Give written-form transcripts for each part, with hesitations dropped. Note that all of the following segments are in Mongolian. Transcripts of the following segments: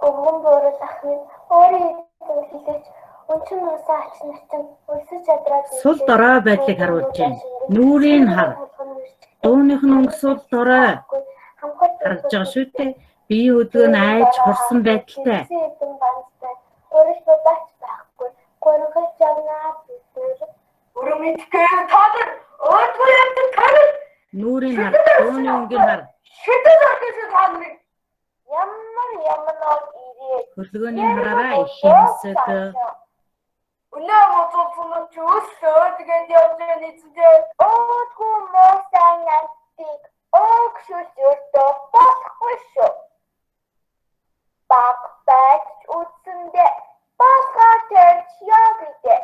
Өвгөн буурал ах минь өөрийн эзэн хэлээч өнчин усан ач нар чинь өлсөж ядраад Сул дорой байдлыг харуулж байна. Нүүрийг хар. Дууных нь өнгө сул дорой харагдаж байгаа шүү дээ. Биеийн хөдөлгөөн айж хурсан байдалтай. Хэдэн банцтай урал будаач байхгүй. Гунигалж явнаа бид нар. Өрөө мэдгүй та нар өөдгөө явдаг танил Нүүрийг хар. Дууны өнгийг хар. шидэд орсон шүү та нарыг. Ямар ямнаар ирээд Хөдөлгөөнийг хараарай. Их хэмсэг. Өнөө музуулсан ч өслөө тэгээд явж байгаа эзэндээ. Өөдгөө муу сайн амтыг өөгшүүлж өртөө болохгүй шүү. Баг байж үтсэндээ босгоо тэрч яа гэдэг.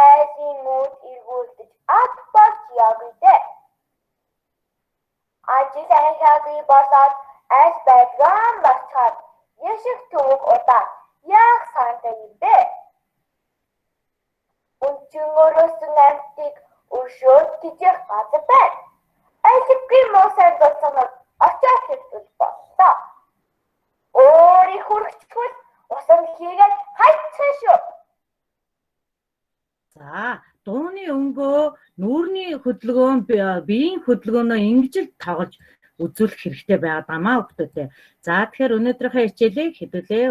Айлын мууд эргүүлдэж ад болж яа гэдэг. Ажил анхаагүй болоод аль байдгаа марчхаад ешиг төвөг удаа яах сантай юм бэ? Өнчин өрөөсөн амьтыг өшөөд тижээх газар байна. Айлгүй муу сайн зурсанаар очоод хэвтвэл боллоо. Өөр их хүрхчихвэл усан хийгээд хайцсан шүү. За, дууны өнгөө нүүрний хөдөлгөөн биеийн хөдөлгөөнөө ингэж л тоглож үзүүлэх хэрэгтэй байгаад байна маа хүүхдүүдээ. За, тэгэхээр өнөөдрийнхөө хичээлийг хэдүүлээ.